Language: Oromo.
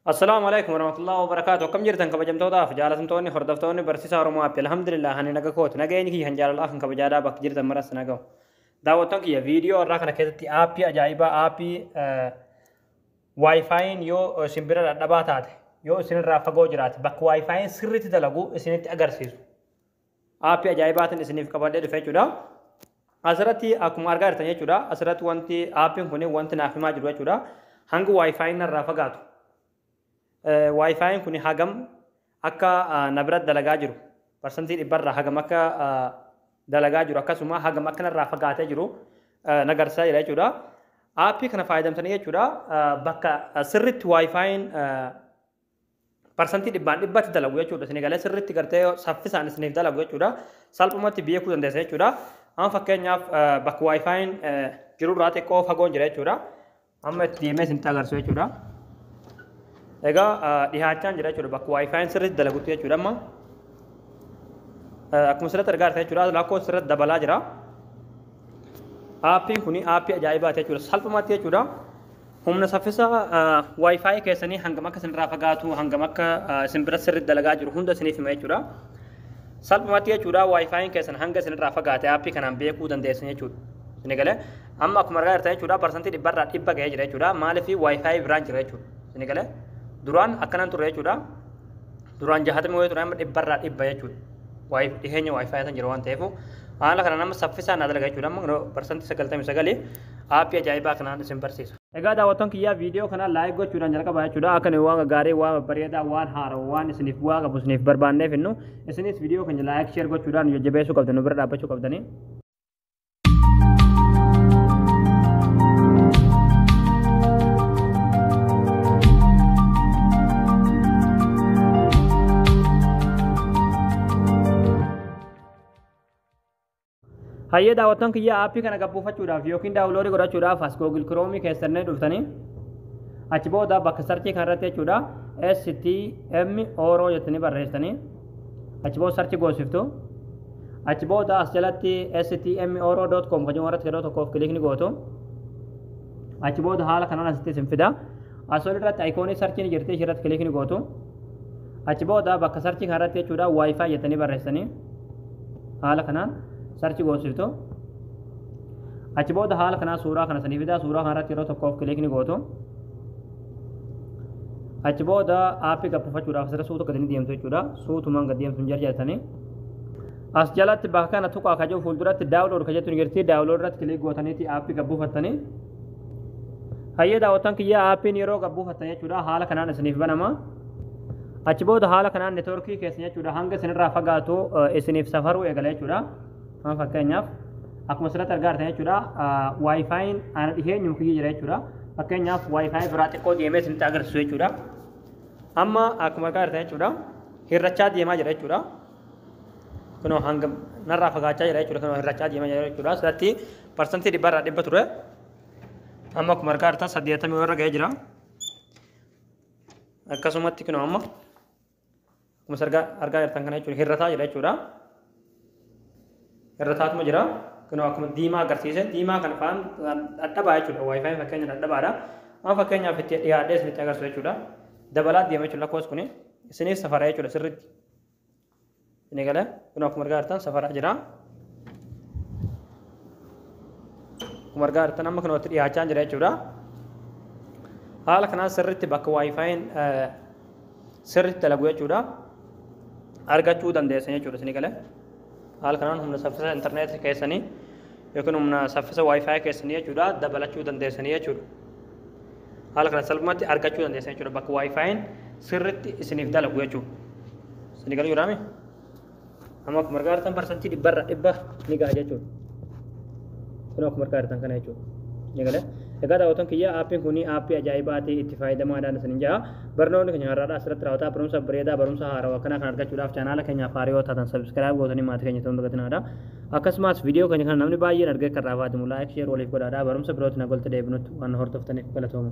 Assalaamu alaikum warahmatullahi wabarakatuh. Akkam jirtan kabajamtootaaf jaalatamtoonni hordoftoonni barsiisaa Oromoo App. Alhamdulillah ani naga kooti. Nageenyi kiyya kan jaalalaa kan kabajaadhaa bakka jirtan maras nagahu. Daawwattoon kiyya viidiyoo irraa kana keessatti aappii ajaa'ibaa aappii WiFiin yoo isin bira dadhabaa taate yoo isinirraa fagoo jiraate bakka WiFiin sirriitti dalagu isinitti agarsiisu. Aappii ajaa'ibaatiin isiniif qabadhee dhufe jechuudha. Asirratti akkuma argaa jirtan jechuudha. Asirratti wanti aappiin kun wanti naaf himaa jiru jechuudha. Hanga WiFiin narraa fagaatu. WiFiin kun hagam akka na bira dalagaa jiru parsantii dhibbarraa hagam akka dalagaa jiru akkasuma hagam akka narraa fagaatee jiru nagarsiisaa jira jechuudha. Aappii kana fayyadamtanii jechuudha bakka sirriitti WiFiin parsantii dhibbaan dhibbatti dalagu jechuudha. Isin galee sirriitti gartee saffisaan isiniif dalagu jechuudha. Salphumatti beekuu dandeessa jechuudha. Amma fakkeenyaaf bakka WiFiin jirurraa xiqqoo fagoon jira jechuudha. Amma itti deemee isinitti agarsiisu jechuudha. Egaa dhihaachaan jira jechuudha bakka WiFiin sirriitti dalagutti jechuudha. Amma akkuma sirriitti argaa jirtan jechuudha lakkoofsa sirriitti dabalaa jira. Aappiin kun aappii ajaa'ibaati jechuudha. Salphumatti jechuudha humna saffisa WiFi keessanii hangam akka isinirraa fagaatu hangam akka isin bira sirriitti dalagaa jiru hunda isiniif hima jechuudha. Salphumatti jechuudha WiFiin keessan hanga isinirraa fagaate aappii kanaan beekuu dandeessan jechuudha. Isin galee amma akkuma argaa jirtan jechuudha parsantii dhibbarraa dhibba ga'ee jira jechuudha. Maaliif WiFi biraan jira jechuudha. Isin galee duraan akkanaan turre jechuudha. Duraan jahatamii wayii ture amma dhibbarraa dhibba jechuudha. Dhiheenya WiFi san jira waan ta'eef haala kana nama saffisaan naa dalaga jechuudha. Amma parsantii 99 aappii ajaa'ibaa kanaan isin barsiisa. Egaa daawwattoon kiyyaa viidiyoo kana like gochuudhaan jalqabaa jechuudha. Akka nuyi waan gaarii waan babbareedaa waan haarawaa waan isiniif bu'aa qabu isiniif barbaanneef innu isinis viidiyoo keenya like share gochuudhaan jajjabeessuu qabdan nu bira dhaabbachuu qabdanii. Hayyee daawwattoon kiyyaa aappii kana gabbuufachuudhaaf yookiin daawunloodii godhachuudhaaf as Google Chrome keessannee dhuftanii achi booda bakka sarchii kanarratti jechuudha STM Oro jettanii barreessitanii achi booda sarchi goosiftu. Achi booda as jalatti stmoro.com kan jedhamu irratti yeroo tokkoof kilikni gootu. Achi booda haala kanaan asitti isin fida. As olirratti ayikoonii sarchii ni jirti ishirratti kilikni gootu. Achi booda bakka sarchii kanarratti jechuudha WiFi jettanii barreessitanii haala kanaan sarchi goosiftu. Achi booda haala kanaa suuraa kana sanii fida. Suuraa kanarratti yeroo tokkoof kilikni gootu. Achi booda aappii gabbuufachuudhaaf asirra suuta gadi ni deemtu jechuudha. Suutumaan gadi deemtu hin jarjartanii. As jalatti bakka kana tuqaa ka jiru fuulduratti daawunlood ka jettu ni jirti. Daawunlood irratti kilik gootaniiti aappii gabbuufattanii. Hayyee daawwattoon kiyyaa aappiin yeroo gabbuufattan jechuudha haala kanaan isiniif banama. Achi booda haala kanaan neetwoorkii keessan jechuudha hanga isinirraa fagaatu isiniif safaruu eegala jechuudha. Amma fakkeenyaaf akkuma asirratti argaa jirtan jechuudha WiFiin ana dhiheenyuma kiyya jira jechuudha. Fakkeenyaaf WiFi biraa xiqqoo deemee isinitti agarsiisu jechuudha. Amma akkuma argaa jirtan jechuudha hirrachaa deemaa jira jechuudha. Kunoo hanga narraa fagaachaa jira jechuudha. Kunoo hirrachaa deemaa jira jechuudha. Asirratti parsantii dhibbarraa dhibba ture. Amma akkuma argaa jirtan 80 irra ga'ee jira. Akkasumatti kunoo amma akkuma argaa jirtan kana jechuudha hirrataa jira jechuudha. Hirrataatuma jira. Kunoo akkuma diimaa agarsiise diimaa kan faan dhadhabaa jechuudha. WiFi fakkeenya dhadhabaadha. Amma fakkeenyaaf itti dhiyaadhee isinitti agarsiisu jechuudha. Dabalaa deema jechuudha lakkoofsi kuni isiniif safara jechuudha sirriitti. Inni galee kunoo akkuma argaa jirtan safaraa jira. Akkuma argaa jirtan amma kunoo itti dhiyaachaa jira jechuudha. Haala kanaan sirriitti bakka WiFiin sirriitti dalagu jechuudha. Argachuu dandeessan jechuudha isinii galee. Haala kanaan humna saffisa intarneetii keessanii yookiin humna saffisa WiFi keessanii jechuudha dabalachuu dandeessanii jechuudha. Haala kanaan salphumatti argachuu dandeessan jechuudha bakka WiFiin sirriitti isiniif dalagu jechuudha. Isinii galuu jiraame? Amma akkuma argaa jirtan parsantii dhibbarra dhibba ni gaha jechuudha. Kun akkuma argaa jirtan kana jechuudha. Ni galee. Egaa daawwattoon kiyya aappiin kun aappii ajaa'ibaati itti fayyadamaadhaan isinin ja'a. Barnoonni keenya har'aadhaa asirratti raawwataa barumsa bareedaa barumsa haarawaa akkanaa kan argachuudhaaf chaanaala keenyaaf haaraa yoo taatan sabiskiraayib gootanii maatii keenya ta'uun dagatinaa. Akkasumas viidiyoo keenya kana namni baay'een argee kan raawwatamu laayik sheer waliif godhaadha. Barumsa birootiin golta deebinutti waan hordoftaniif galatooma.